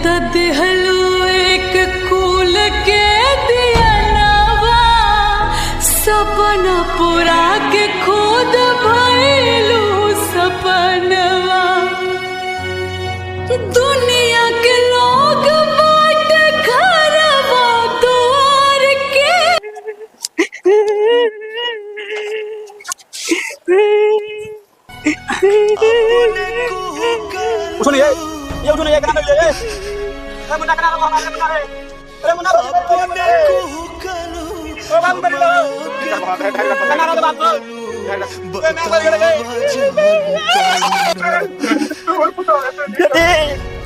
त दिहलू एक कुल के दियनवा, सपना पूरा के खुद भइलू सपनवा। दुनिया के लोग बाट घरवा द्वार के। उठो नहीं, ये उठो नहीं, ये कहाँ ये ए मुन्ना कहाँ हमारे मुन्ना रे, अरे मुन्ना अपने ओ बाबू मेरे लो कहाँ रे बाबू ए मैं मर गया।